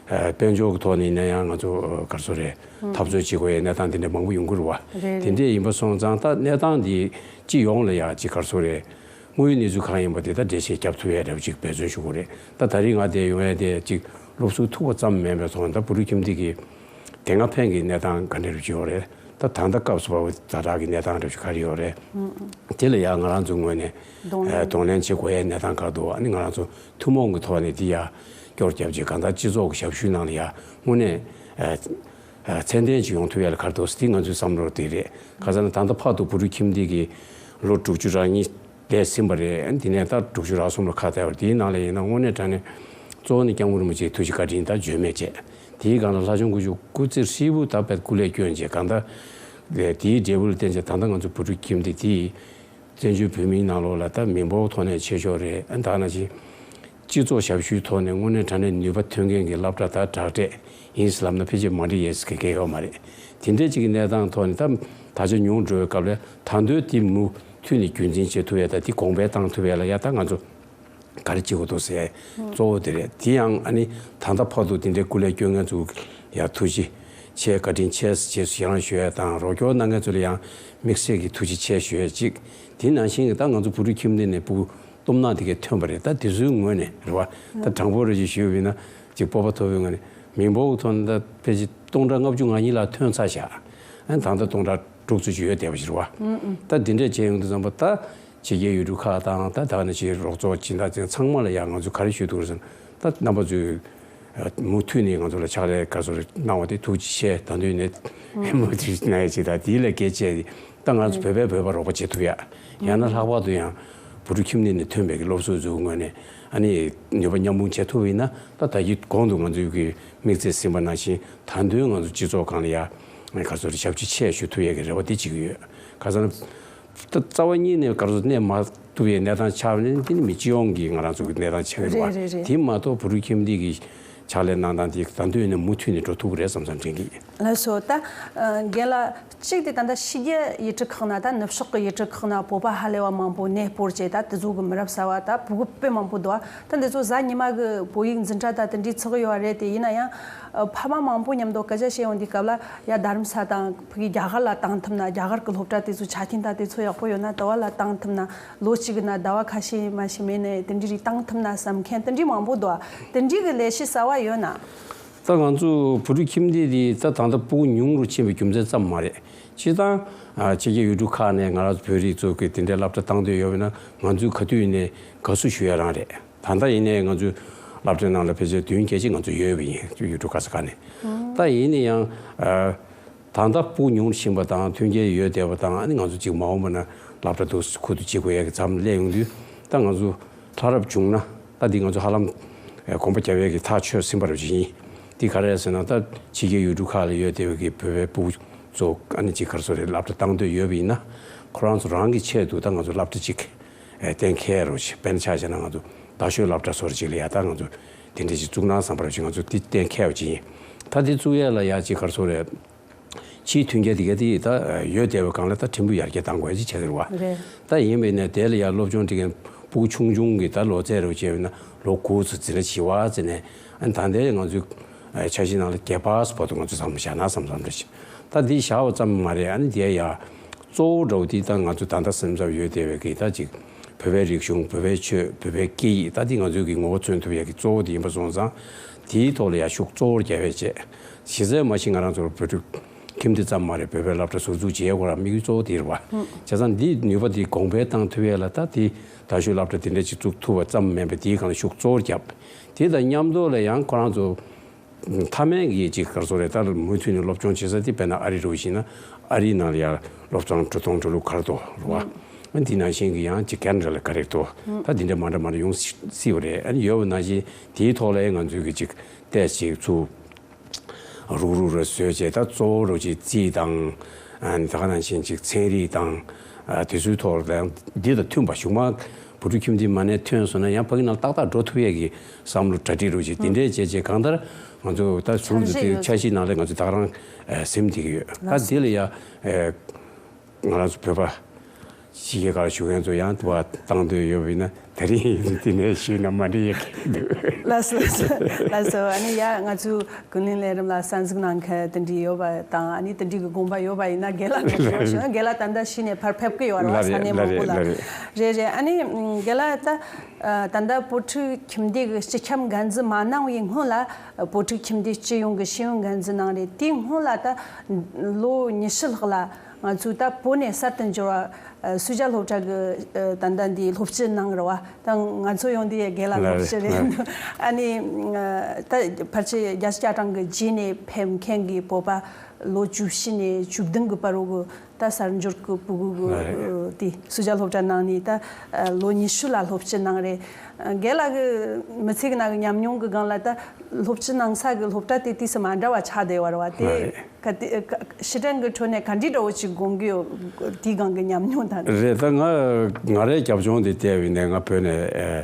ཨ་དཔལ་འབྱོར་གྱི་ཐོག་ནས་ཡིན་ན་ཡང་ང་ཚོ་ག་རེ་ཟེར་རེད། འཐབ་རྩོད་བྱེད་དགོས་ཡ་གནས་སྟངས་དེ་འདྲ་མང་པོ་ཡོང་གི་རེད་བ། རེད་དེ་རེད། འདྲ་ཡིན་པ་སོང་ཙང་ད་གནས་སྟངས་འདི་སྤྱི་ཡོངས་ལ་ཡ་ཅིག་ག་རེ་ཟེར་རེད། དངོས་ཡོད་གནས་ཚུལ་གང་ཡིན་པ་དེ་ད་འགྲེལ་བཤད་རྒྱབ་ཐུབ་ཡ་འདྲ་བོ་ཅིག་འབད་བརྩོན་ཞུ་དགོས་རེད། ད་ད་རེས་ང་འདིར་ཡོང་ཡ་དེ་ཅིག་སློབ་ཟུར་ཐུག་པ་ཙམ་མིན་པའི་ཐོག་ནས། ད་བོད་ཕྲུག་ཁྱིམ་སྡེ་གི་དེ་སྔ་ཕན་གྱི་གནས་སྟངས་ག་འདྲ་རེ་ཡོད་རེད། ད་ད་ལྟ་སྐབས་སུ་བབས་པའི་ཛ་དྲག་གི་གནས་སྟངས་རེ་ག་རེ་ཡོད་རེད། དེ་ལ་ཡང་ང་རང་ཚོའི་ངོས་ནས་གདོང་ལེན་ཨ་གདོང་ལེན་བྱེད་དགོས་ཡའི་གནས་སྟངས་ག་རེ་འདུག་ཨ་ནི་ང་རང་ཚོ་ཐུན་མོང་གི་ཐོག་ནས་དེ་ཡ་སྐྱོར་བརྒྱབ་བྱས། གང་ལྟར་སྤྱི་ཚོགས་ཀྱི་ཞབས་ཞུའི་ནང་ལ་ཡ་དངོས་གནས་ཨ་ཨ་ཚད་ལྡན་ཅིག་ཡོང་ཐུབ་ཡ་ལ་ག་རེ་འདུག་ཟེར། དེ་ང་ཚོའི་བསམ་བློ་དེ་རེད། ག་ཟེར་ན་ད་ལྟ་བར་དུ་བོད་ཕྲུག་ཁྱིམ་སྡེ་གི་ལོ་དྲུག་ཅུ་རེ་གཉིས་འདས་ཟིན་པ་རེད། དེ་ནས་ད་དྲུག་ཅུ་རེ་གསུམ་ལ་ཁ་གཏད་པ་རེད། དེའི་ནང་ལ་ཡིན་ན་དངོས་གནས་དྲང་གནས་གཙོ་བོ་ནི་སྐྱབས་མགོན་རིན་པོ་ཆེའི་ཐུགས་རྗེ་བཀའ་དྲིན་དང་བརྗོད་མེད་བཅས། དེའི་སྒང་ལ་ལྷ་ལྕམ་སྐུ་ཞབས་སྐུ་ཚེ་ཧྲིལ་པོ་ད་དཔེ་སྐུ་ལས་བསྐྱོན་བྱས། གང་ལྟར་དེའི་འབྲས་བུ་ལ་བརྟེན་བྱས་ད་ལྟ་ང་ཚོ་བོད་ཕྲུག་ཁྱིམ་སྡེ་དེ་བཙན་བྱོལ་བོད་མིའི་ནང་ལོགས་ལ་ད་མི་འབོར་ཐོག་ནས་ཆེ་ཤོས་རེད། ཨ་ད་ནང་བཞིན་སྤྱི་ཚོགས་ཞབས་ཞུའི་ཐོག་ནས་དངོས་གནས་དྲང་གནས་ནུས་པ་ཐོན་མཁན་གྱི་སློབ་གྲྭ་དང་དྲག་གྲས་ཡིན་ཟེར་ལབ་ན་ཕལ་ཆེར་མ་འགྲིག་ཡས་ཟེར་མཁན་གང་ཡང་ཡོད་མ་རེད། དེ་འདྲའི་ཅིག་གི་གནས་སྟངས་ཐོག་ནས་ད་ད་ཆ་ཉུང་འགྲོ་བའི་སྐབས་ལ། ད་དུང་དེ་མུ་མཐུད་ནས་རྒྱུན་འཛིན་བྱེད་ཐུབ་ཡ་དང་དེ་གོང་འཕེལ་བཏང་ཐུབ་ཡ་ལ་ཡ་ད་ང་ཚོ་ག་རེ་བྱེད་དགོས་འདུག་ཟེར་གཙོ་བོ་དེ་རེད། དེ་ཡང་ཨ་ནི་ད་ལྟ་བར་དུ་དེ་འདྲའི་སྐུ་ལས་བསྐྱོན་མཁན་ཚོ་ཡ་ཐུགས་རྗེ་ཆེ་བཀའ་དྲིན་ཆེ་རྗེས་སུ་ཡི་རང་ཞུ་ཡ་དང་། རོགས་སྐྱོར་གནང་མཁན་ཚོ་ལ་ཡང་དམིགས་བསལ་གྱི་ཐུགས་རྗེ་ཆེ་ཞུ་ཡ་གཅིག་དེ་ནང་བཞིན་གྱི་ད་ང་ཚོ་བོད་ཕྲུག་ཁྱིམ་སྡེ་ནས་ཕྲུ་གུ་སྟོབས་ན་དེ་གས་ཐོན་པ་རེད། ད་དེ་ཚོའི་ངོས་ནས་རེད་བ། ད་དྲང་པོ་རེ་ཞིག་ཞུས་པ་ཡིན་ན་ཅིག་སྤོབས་པ་མཐོ་པོའི་ངང་ནས་མི་འབོར་གྱི་ཐོག་ནས་ད་ཕལ་ཆེར་སྟོང་ཕྲག་ལྔ་བཅུ་ང་གཉིས་ལྷག་ཐོན་ཚར་བཞག་ཨ་ནི་ད་ལྟ་སྟོང་ཕྲག་དྲུག་ཙམ་ཅིག་ཡོད་བསྡད་པ་ཞིག་རེད་བ། ད་དེ་འདྲས་བྱས་ཡོང་དུས་ཙམ་པ་ད་ཕྱི་རྒྱལ་ཡུལ་གྲུ་ཁག་དང་། ད་ད་ནི་ཕྱིའི་རོགས་ཚོགས་སྦྱིན་བདག་ཅན་ཚང་མ་ལ་ཡང་ང་ཚོས་ག་རེ་ཞུ་འདུག་ཟེར་ན། ད་རྣམ་པ་ཚོས་མུ་མཐུད་ནས་ང་ཚོ་ལ་ཕྱག་ལས་ག་ཚོད་གནང་བ་དེ་ཐུགས་རྗེ་ཆེ། ད་དུང་ནས་མུ་མཐུད་གནང་ཡ་ཅིག་དང་། དེ་ལས་གལ་ཆེ་ད་ང་ཚོ་བོད་པས་བོད་པ་རོགས་པ་བྱེད་ཐུབ་ཡ། ཡང་ན་ལྷག་པར་དུ་ཡང་བོད་ཕྲུག་ཁྱིམ་སྡེ་ནས་ཐོན་པའི་སློབ་ཟུར་ཚོའི་ངོས་ནས་ཨ་ནི་ནུས་པ་མཉམ་སྤུངས་བྱེད་ཐུབ་པ་ཡིན་ན། ད་ད་གིན་གོང་དུ་ང་ཚོས་ཀྱི་དམིགས་ཚད་ཟིན་པ་ནང་བཞིན་ད་དུང་ང་ཚོ་སྤྱི་ཚོགས་སྒང་ལ་ཡ་ག་ཚོད་ཞབས་ཕྱི་ཆེ་ཞུ་ཐུབ་ཡ་གི་རེ་བ་དེ་གཅིག་ཡོད། ག་ཟེར་ན། ད་རྩ་བ་ཉིད་ནས་ག་རེ་ཟེར་གནས་མ་ཐུབ་པའི་གནས་སྟངས་ཆགས་ནས། འདི་ནི་མི་སྤྱི་ཡོངས་ཀྱི་ང་རང་ཚོ་གི་གནས་སྟངས་ཆགས་ཀྱི་རེད་བ། རེད་རེད་རེད། དེ་མ་གཏོགས་བོད་ཕྲུག་ཁྱིམ་སྡེ་གི་ཕྱག་ལས་གནང་སྟངས་དེ་ད་དུང་ནས་མུ་མཐུད་ནས་འགྲོ་ཐུབ་ཀྱི་རེད་བསམ་བསམ་དྲན་གྱི་ཡིན། ལགས་སོ། ད་རྒན་ལགས་གཅིག་དེ་ད་ལྟ་ཕྱི་རྒྱལ་ཡུལ་གྲུ་ཁག་ན། ད་ནུབ་ཕྱོགས་ཀྱི་ཡུལ་གྲུ་ཁག་ན་བོད་པ་ཧ་ལས་པ་མང་པོ་གནས་སྤོར་བྱས། ད་དེ་ཚོ་གི་མི་རབས་གསར་བ་ད་ཕྲུ་གུ་དཔེ་མང་པོ་འདུག་ད་འདི་ཚོ་གཟའ་ཉི་མ་གི་བོད་ཡིག་འཛིན་གྲྭ་ད་དེ་འདྲའི་ཚོགས་ཀྱི་ཡོད་རེད། དེ་ཡིན་ན་ཡང་ཕ་མ་མང་པོ་མཉམ་དུ་སྐད་ཆ་བཤད་ཡོང་དུས་སྐབས་ལ། ཡ་རྡ་རམ་ས་དང་ཕ་གི་རྒྱ་གར་ལ་བཏང་ཐུབ་ན། རྒྱ་གར་གི་སློབ་གྲྭ་དེ་ཚོ་ཆ་རྐྱེན་ད་དེ་ཚོ་ཡག་པོ་ཡོད་ན། དེ་བ་ལ་བཏང་ཐུབ་ན། ལོ་གཅིག་གི་ནང་ཟླ་བ་ཁ་ཤས་མ་ཞིག་མེད་ནས་དེ་འདྲ་རིགས་བཏང་ཐུབ་ན་བསམ་མཁན་དེ་འདྲ་མང་པོ་འདུག་དེ་འདྲ་གི་ལས་གཞི་གསར་བ་ཡོད་ན། ད་ང་ཚོ་བོད་ཕྲུག་ཁྱིམ་སྡེ་དེ་ད་ད་ལྟ་སྤུ་གུ་ཉུང་རུ་ཕྱིན་པའི་རྒྱུ་མཚན་ཙམ་མ་རེད། སྤྱིར་བཏང་ཕྱི་རྒྱལ་ཡུལ་གྲུ་ཁག་ནས་ང་རང་ཚོ་བོད་རིགས་ཚོ་གི་དེ་འདྲའི་སློབ་གྲྭ་བཏང་འདོད་ཡོད་པ་ཡིན་ན། ང་ཚོས་ག་དུས་ཡིན་ནའི་དགའ་བསུ་ཞུ་ཡ་རང་རེད། ད་ལྟ་ཡིན་ནའི་ང་ཚོའི་སློབ་གྲྭའི་ནང་ལ་ཕལ་ཆེར་བདུན་བརྒྱད་ཅིག་ང་ཚོ་ཡོད་པ་ཡིན། ཡུལ་གྲུ་ག་ས་ག་ནས། ད་ཡིན་ན་ཡང་ཨ་ད་ལྟ་སྤུ་གུ་ཉུང་རུ་ཕྱིན་པ་དང་མཐུན་རྐྱེན་ཡོད་བསྡད་པ་དང་། ཨ་ནི་ང་ཚོ་ཅིག་མ་འོངས་པ་ན་ སློབ་གྲྭ་དུ་ཁུ་དུ་གཅིག་དགོས་ཡ་གི་མཚམས་སླེབས་ཡོང་དུས། ད་ང་ཚོ་ལྷ་རབ་བྱུང་ན་ད་འདི་ང་ཚོ་ཧ་ལམ་ཨེ་གོམ་པ་རྒྱབ་ཡ་གི་ཐག་ཆོད་ཟིན་པ་རུ་ཅིག་ཡིན། འདི་ག་རེ་ཟེར་ན། ད་ཕྱི་རྒྱལ་ཡུལ་གྲུ་ཁག་ལ་ཡོད་བསྡད་པའི་གི་བོད་པའི་ཕྲུ་གུ་ཚོ་ཨ་ནི་ཅིག་ག་རེ་ཟེར་རེད། སློབ་གྲྭ་བཏང་འདོད་ཡོད་པ་ཡིན་ན། ཁོ་རང་ཚོ་རང་གི་ཆེད་དུ་ད་ང་ཚོ་སློབ་གྲྭ་ཅིག་ཨེ་གཏན་འཁེལ་རོགས་བྱེད། དཔེར་ན་ཆ་བཞག་ན་ང་ཚོ་རྡ་ཤོད་སློབ་གྲྭ་སོགས་ཅིག་ལ་ཡ་ད་ང་ཚོ་དེ་འདྲ་ཅིག་བཙུགས་ན་བསམ་པ་རུ་ཅིག་ང་ཚོ་འདི་གཏན་འཁེལ་བ་ཅིག་ཡིན། ད་འདི་བཙུགས་ཡ་ལ་ཡ་ཅིག་ག་རེ་ཟེར་རེད། ཕྱིའི་མཐུན་རྐྱེན་དེ་ག་དེ་ད་ཡོད་བསྡད་པའི་སྒང་ལ་ད་ཕྲན་བུ་ཡར་རྒྱས་གཏང་དགོས་ཅིག་བྱས་ཟེར་བ། རེད། ད་ཡིན་པས་ན་དེ་ལ་ཡང་སློབ་སྦྱོང་སྒྲིག་མཁན་ཕྲུ་གུ་ཆུང་ཆུང་གི་ད་ལོ་ཚད་རུ་བྱས་པས་ན་ལོ་དགུ་ཙམ་འཛིན་གྲྭ་བཞི་པ་ཙམ་ནས། ཨ་ནི་ད་ལྟའི་ང་ཚོའི་འཆར་གཞི་ནང་ལ་བརྒྱད་པ་བར་དུ་ང་ཚོ་བསམ་བློ་བཞག་ན་བསམ་བསམ་འདྲ་ཞིག་ད་འདི་བཞག་པ་ཙམ་མ་རེད། ཨ་ནི་དེ་ཡང་གཙོ་བོ་འདྲ་བོ་དེ་ད་ང་ཚོ་ད་ལྟ་སེམས་འཚབ་ཡོད་བསྡད་པའི་གི་ད་ཅིག་བོད་པའི་རིག་གཞུང་། བོད་པའི་ཆོས། བོད་པའི་སྐད་ཡིག་ད་འདི་ང་ཚོའི་གི་ངོ་བོ་མཚོན་ཐུབ་ཡ་གི་གཙོ་བོ་དེ་ཡིན་པ་སོང་ཙང་། དེའི་ཐོག་ལ་ཡང་ཤུགས་གཙོ་བོར་རྒྱབ་པ་བྱས། གཞི་རྩའི་མ་གཞི་ང་རང་ཚོར་བོད་ཕྲུག་ཁྱིམ་སྡེ་ཙམ་མ་རེད། བོད་པའི་སློབ་གྲྭ་ཟུར་འཛུགས་བྱེད་དགོས་ར་དམིགས་ཡུལ་གཙོ་བོ་དེ་རེད་བ། བྱས་ཙང་འདི་ནུས་པ་འདི་གོང་འཕེལ་བཏང་ཐུབ་ཡས་ལ་ད་དེ་རྡ་ཤོད་སློབ་གྲྭ་དེ་འདྲ་ཅིག་བཙུགས་ཐུབ་པ་ཙམ་མིན་པ་དེའི་སྒང་ལ་ཤུགས་གཙོ་བོར་བརྒྱབ། དེ་དང་མཉམ་དུ་ལ་ཡང་ཁོ་རང་ཚོ་མཐའ་མའི་གི་ཅིག་ག་རེ་ཟེར་རེད། ད་མུ་མཐུད་ནས་སློབ་སྦྱོང་བྱེད་ས་དེ་དཔེར་ན་ཨ་རི་རུ་ཞིག་ན་ཨ་རིའི་ནང་ལ་ཡང་སློབ་གཙང་འགྲོ་སྟངས་འགྲོ་ལུགས་ག་རེ་འདུག་རེད་བ། ཨ་འདི་ནང་བཞིན་གི་ཡང་ཅིག་ཁེ་ན་ཌ་ལ་ག་རེ་འདུག་ད་འདི་འདྲ་མ་འདྲ་མ་འདྲ་ཡོང་སྲིད་པ་རེད། ཨ་ནི་ཡོད་པ་ནང་བཞིན་དེའི་ཐོག་ལ་ང་ཚོའི་གི་ཅིག་ཏོག་ཙམ་ཅིག་ཚུར་རུག་རུག་རེ་བཟོས་བྱས། ད་གཙོ་བོ་རུ་ཅིག་རྩིས་དང་། ཨ་ནི་ད་ག་ནང་བཞིན་ཅིག་ཚན་རིག་དང་། ཨ་དེ་ཚོའི་ཐོག་ལ་ཡང་འདི་དང་མཐུན་པ། གཞུག་མ་བུ་ཕྲུག་ཁྱིམ་སྡེ་མ་ནས་ཐོན་སོང་ན་ཡང་ཕ་གི་ནང་ཏག་ཏག་འགྲོ་ཐུབ་ཡས་ཀྱི་བསམ་བློ་གྲ་སྒྲིག་རུ་ཅིག་དེ་འདྲས་བྱས་བྱས། གང་ལྟར་ང་ཚོ་ད་ཟུར་དུ་དེ་འཆར་གཞི་ཡོད་ཚད། འཆར་གཞི་ནང་ལ་ང་ཚོ་ད་ག་རང་ཨ་ཟིན་བསྡད་ཀྱི་ཡོད། ད་འདི་ལ་ཡང་ཨ་ང་རང་ཚོ་བོད་པ་ཕྱི་རྒྱལ་ཁག་ལ་བཞུགས་མཁན་ཚོ་ཡང་དུ་བ་བཏང་འདོད་ཡོད་པ་ཡིན་ན། དེ་རིང་འདི་ནས་ཞུས་ན་མ་འགྲིག་ཡག་གི་འདུག་ལགས་སོ། ལགས་སོ། ལགས་སོ། ཨ་ནི་ཡ་ང་ཚོའི་ཀུན་གླེང་ལས་རིམ་ལ་གསན་གཟིགས་གནང་མཁན་དེ་འདྲ་ཡོད་པ་དང་། ཨ་ནི་དེ་འདྲ་གི་དགོངས་པ་ཡོད་པ་ཡིན་ན་རྒན་ལགས་ནས་ཞུ་རོགས་ཞུ་ན། རྒན་ལགས་ད་ལྟ་གཞི་ནས་ཕར་ཕེབས་ཀྱི་ཡོད་རེད་བ། ལགས་རེད། ས་གནས་ལགས་མང་པོ་རེད། ལ། ལགས་རེད། རེད་རེད། ཨ་ནི་རྒན་ལགས་ད་ད་ལྟ་བོད་ཕྲུག་ཁྱིམ་སྡེ་གི་སྤྱི་ཁྱབ་འགན་འཛིན་མ་གནང་བའི་སྔོན་ལ། བོད་ཕྲུག་ཁྱིམ་སྡེ་སྤྱི་ཡོངས་ཀྱི་ཤེས་ཡོན་འགན་འཛིན་གནང་རེད། དེའི་སྔོན་ལ་ད་ལོ་ཉི་ཤུ་ལྷག་ལ་ང་ཚོས་ད་བོད་ནས་གསར་དུ་འབྱོར་བ་ཨ་སུ་ཇཱ་སློབ་གྲྭ་གི་ཨ་ད་ལྟ་འདི་སློབ་སྤྱི་གནང་རེད་བ། ད་ང་ཚོ་ཡོང་དུས་རྒན་ལགས་ལགས་སློབ་སྤྱི་རེད། རེད། ཨ་ནི་ཨ་ད་ཕལ་ཆེར་རྒྱལ་སྤྱི་བཅའ་ཁྲིམས་ཀྱི་རྗེས་ནས་ཕེབས་མཁན་གྱི་བོད་པ་ལོ་བཅུ་བཞི་ནས་བཅུ་བདུན་གྱི་བར་དུ་གི་ད་གསར་འབྱོར་གྱི་ཕྲུ་གུ་གི་ལགས་རེད། ཨ་དེ་སུ་ཇཱ་སློབ་གྲྭ་ནང་ནས་ད་ཨ་ལོ་ཉི་ཤུ་ལ་སློབ་སྤྱི་གནང་རེད། ཨ་རྒན་ལགས་ཀྱི་མི་ཚེ་གི་ནང་གི་ཉམས་མྱོང་གི་སྒང་ལ་ད་སློབ་སྤྱི་གནང་ས་གི་སློབ་གྲྭ་དེ་དུས་སུ་མ་འདྲ་བ་ཆགས་བསྡད་པ་རེད་བ། དེ་ལགས་རེད། ག་དེ་ག་ཕྱི་དྲན་གྱི་ཁྲོད་ནས་ག་འདྲའི་འདྲ་བོ་ཅིག་དགོངས་ཀྱི་ཡོད། དེའི་སྒང་གི་ཉམས་མྱོང་དང་། རེད། ད་ང་ང་རའི་རྒྱབ་ལྗོངས་དེ་བལྟས་པ་ཡིན་ན། ང་བོད་ནས་ཨེ་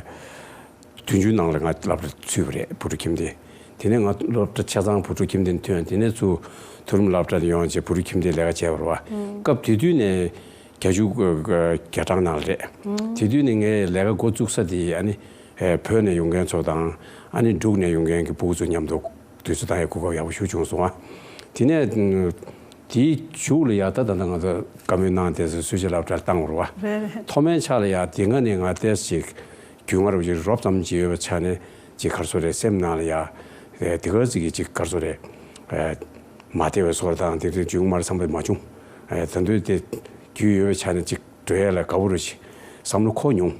བདུན་ཅུ་ནང་ལ་ང་སློབ་གྲྭ་ཚུད་པ་རེད། བོད་ཕྲུག་ཁྱིམ་སྡེ། དེ་ནས་ང་སློབ་གྲྭ་ཆ་ཚང་བོད་ཕྲུག་ཁྱིམ་སྡེ་ནས་ཐོན། དེ་ནས་ཚུར་མཐོ་རིམ་སློབ་གྲྭ་ནས་ཡོང་བྱས་བོད་ཕྲུག་ཁྱིམ་སྡེ་ལས་ཀ་བྱས་པ་རེད་བ། སྐབས་དེ་དུས་ནས་བརྒྱད་ཅུ་གྱ་གྲངས་ནང་ལ་རེད། དེ་དུས་ནས་ངས་ལས་ཀ་འགོ་བཙུགས་ས་དེ་ཨ་ནི་ཨེ་བོད་ནས་ཡོང་མཁན་ཚོ་དང་། ཨ་ནི་འབྲུག་ནས་ཡོང་མཁན་གྱི་ཕྲུ་གུ་ཚོ་མཉམ་དུ་དུས་ཚོད་བཏང་ཡའི་གོ་སྐབས་ཡག་པོ་ཞིག་བྱུང་སོང་བ། དེ་ནས་དེའི་མཇུག་ལ་ཡ་ད་ད་ལྟ་ང་ཚོ་བཀའ་མོལ་གནང་དེ་ཚོ་སུ་ཇཱ་སློབ་གྲྭར་བཏང་བ་རེད་བ། རེད་རེད། ཐོག་མའི་ཆ་ལ་ཡ་དེ་སྔ་ནས་ང་ཏོག་ཙམ་ཅིག་རྒྱུས་མངའ་རུ་ཅིག་རོབ་ཙམ་ཅིག་ཡོད་པའི་ཆ་ནས་ཅིག་ག་རེ་ཟེར་རེད། སེམས་ནང་ལ་ཡ་ཨེ་དེ་ག་ཙམ་གྱི་ཅིག་ག་རེ་ཟེར་རེད། ཨེ་མ་བདེ་བའི་བཟོ་འདྲ་དང་དེ་ཚོ་རྒྱུས་མངའ་རུ་བསམ་པ་མ་བྱུང་། ཨེ་ད་དུང་དེ་རྒྱུས་ཡོད་པའི་ཆ་ནས་ཅིག་འགྲོ་ཡ་ལ་དགའ་པོ་རུ་ཅིག་བསམ་བློ་འཁོར་མྱོང་།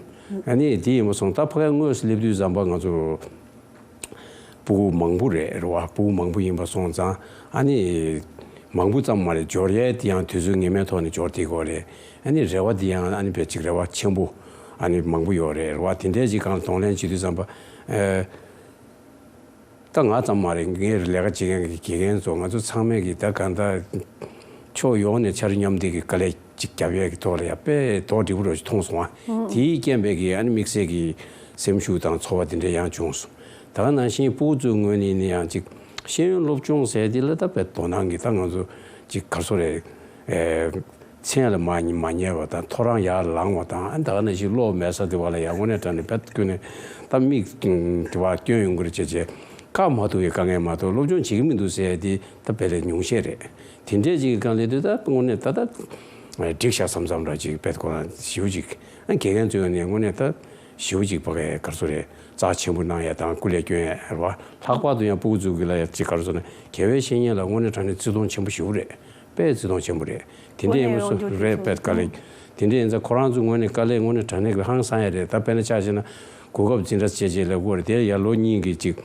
ཨ་ནི་དེ་ཡིན་པ་སོང་ད་ཕ་གིར་དངོས་སུ་སླེབས་དུས་ཙམ་པ་ང་ཚོ་ཕྲུ་གུ་མང་པོ་རེད་རེད་བ། ཕྲུ་གུ་མང་པོ་ཡིན་པ་སོང་ཙང་། ཨ་ནི་མང་པོ་ཙམ་མ་རེད། འབྱོར་ཡས་དེ་ཡང་དུས་ཚོད་ངེས་མེད་ཐོག་ནས་འབྱོར་བསྡད་ཀྱི་ཡོད་རེད། ཨ་ནི་རེ་བ་དེ་ཡང་ཨ་ནི་དཔེ་ཅིག་རེ་བ་ཆེན་པོ་ཨ་ནི་མང་པོ་ཡོད་རེད་རེད་བ། དེ་འདྲའི་ཅིག་སྒང་གདོང་ལེན་བྱེད་དུས་ཙམ་པ། ཨེ་ད་ང་ཙམ་མ་རེད། ངའི་ལས་ཀ་བྱེད་མཁན་གྱི་དགེ་རྒན་ཚོ། ང་ཚོ་ཚང་མས་ཀྱི་ད་གང་ལྟར་ཕྱོགས་ཡོངས་ནས་འཆར་མཉམ་འདེགས་ཀྱི་དཀའ་ལས་ཅིག་རྒྱབ་ཡས་ཀྱི་ཐོག་ལ་ཡ་དཔེ་རྡོག་སྒྲིལ་པོ་རུ་ཞིག་མཐོང་སོང་བ། དེའི་རྐྱེན་པས་ཀྱི་ཨ་ནི་དམིགས་བསལ་གྱི་སེམས་ཤུགས་དང་ཚོར་བ་དེ་འདྲ་ཡང་བྱུང་སོང་། ད་ག་ནང་བཞིན་ཕྲུ་གུ་ཚོའི་ངོས་ནས་ནི་ཡང་ཅིག་ཤེས་ཡོན་སློབ་སྦྱོང་ཟེར་དེ་ལ་ད་དཔེ་དོ་སྣང་གི་ད་ང་ཚོ་ཅིག་ག་རེ་ཟེར་རེད། ཨེ་མཚན་ལ་མ་མ་ཉན་པ་དང་། ཐོ་རངས་ཡར་ལངས་པ་དང་། ཨ་ནི་ད་ག་ནང་བཞིན་གློག་མེད་ས་དེ་བ་ལ་ཡང་དངོས་གནས་དྲང་གནས་དཔེ་ཁྱོན་ནས་ད་མིག་དེ་བ་སྐྱོན་ཡོང་གི་རེད་བྱས་བྱས། ཁ་མ་ཐུག་གི་དཀའ་ངལ་མ་གཏོགས་སློབ་སྦྱོང་བྱེད་ཀྱི་མི་འདུག་ཟེར་དེ་ད་དཔེ་ལས་ཉུང་ཤས་རེད། དེ་འདྲས་ཅིག་གི་སྒང་ལས་དུས་ད་དངོས་གནས་ད་ད་འགྲིག་ཤག་བསམ་བསམ་འདྲ་ཅིག་དཔེ་ཁོ་རང་ཞེ་པོ་ཅིག་ཨ་དགེ་རྒན་ཚོའི་ནས་དངོས་གནས་ད་ཞེ་པོ་ཅིག་ཕ་གིར་ག་རེ་ཟེར་རེད། རྩ་ཆེན་པོ་གནང་ཡ་དང་སྐུ་ལས་སྐྱོན་ཡ་རེད་བ། ལྷག་པར་དུ་ཡང་ཕྲུ་གུ་ཚོ་གི་ལ་ཡ་ཅིག་ག་རེ་ཟེར་ན། དགེ་བའི་བཤེས་གཉེན་ལ་དངོས་གནས་དྲང་གནས་བརྩི་མཐོང་ཆེན་པོ་ཞེ་པོ་རེད། དཔེ་བརྩི་མཐོང་ཆེན་པོ་རེད། དེ་འདྲ་ཡིན་པ་སོང་རེད། དཔེ་དཀའ་ལས། དེ་འདྲ་ཡིན་ཙང་ཁོ་རང་ཚོ་ངོས་ནས་དཀའ་ལས་དངོས་གནས་དྲང་གནས་ཀྱི་ཧང་སང་ཡ་རེད། ད་དཔེར་ན་ཆ་བཞག་ན་གོ་སྐབས་འཛིན་གྲྭ་བཅས་བཅས་ལ་དགོས་རེད། དེ་ཡང་ལོ་གཉིས་ཀྱི་ཅིག་